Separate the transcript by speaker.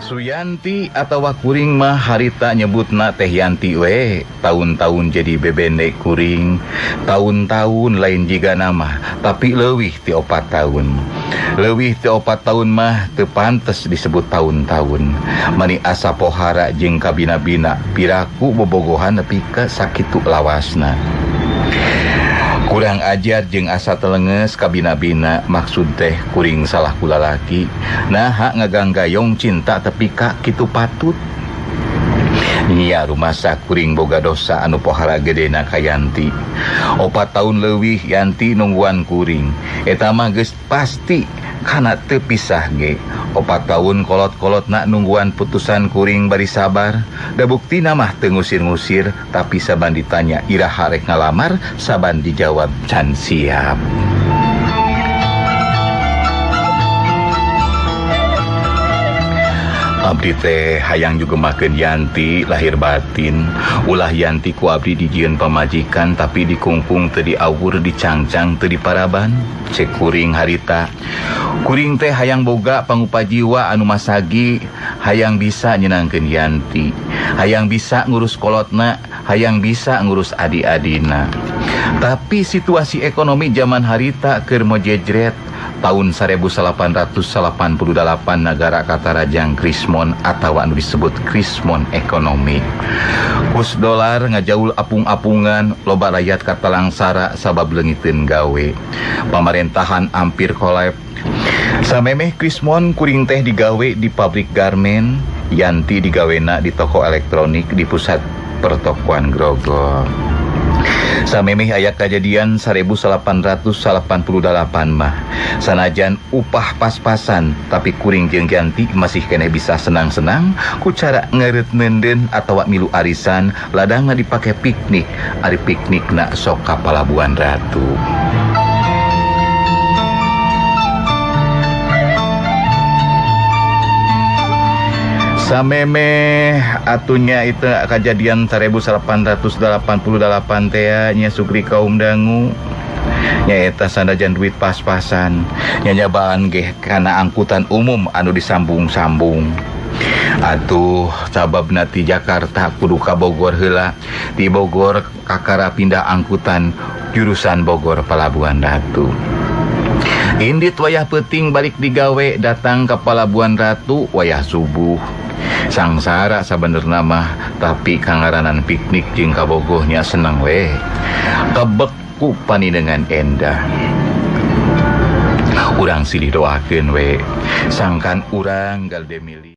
Speaker 1: Suyanti atawa kuring mah harita nyebutna Teh Yanti we. Tahun-tahun jadi bebende kuring, tahun-tahun lain jiga nama, tapi leuwih ti 4 tahun. Leuwih ti 4 tahun mah teu pantes disebut tahun-tahun. Mani asa pohara jeung kabina-bina piraku bobogohan nepi ka sakitu lawasna. Kurang ajar jeung asa telenges kabina-bina, maksud teh kuring salah ku lalaki. Naha ngaganggayong cinta tepi ka kitu patut. Nya rumasa kuring boga dosa anu pohara gedena ka Yanti. 4 tahun leuwih Yanti nungguan kuring. Eta mah geus pasti kana teu pisah ge. 4 tahun kolot-kolotna nungguan putusan kuring bari sabar. Da buktina mah teu ngusir-ngusir, tapi saban ditanya iraha rek ngalamar, saban dijawab can siap. Abdi teh hayang juga makeun Yanti lahir batin. Ulah Yanti ku abdi dijieun pamajikan tapi dikungkung teu diawur, dicangcang teu diparaban. Cek kuring harita. Kuring teh hayang boga pangupa jiwa anu masagi, hayang bisa nyenangkeun Yanti, hayang bisa ngurus kolotna, hayang bisa ngurus adi-adina. Tapi situasi ekonomi zaman harita keur mojejret. Tahun 1888 nagara katarajang krismon atawa anu disebut krismon ekonomi. Kurs dolar ngajaul apung-apungan, loba rakyat katalangsara sabab leungiteun gawe. Pamarentahan hampir kolap. Samemeh krismon kuring teh digawe di pabrik garmen, Yanti digawena di toko elektronik di pusat pertokoan Grogol. Samemeh aya kajadian 1888 mah sanajan upah pas-pasan, tapi kuring jeung Yanti masih keneh bisa senang-senang ku cara ngeureut neundeun atawa milu arisan, ladangna dipake piknik, ari piknikna sok ka Palabuhan Ratu. Samemeh atunya itu kejadian 1888 teh nya Sugri kaum dangu nyaeta sanajan duit pas-pasan nyanyabaan geh kana angkutan umum anu disambung-sambung. Atuh sababna ti Jakarta kudu ka Bogor heula, ti Bogor kakara pindah angkutan jurusan Bogor Palabuhan Ratu. Indit wayah peuting balik digawe datang ke Palabuhan Ratu wayah subuh. Sangsara sabenerna mah, tapi kangaranan piknik jeung kabogohnya seneng we. Kebek ku paninengan endah. Urang silih doakeun we, sangkan urang galde milih.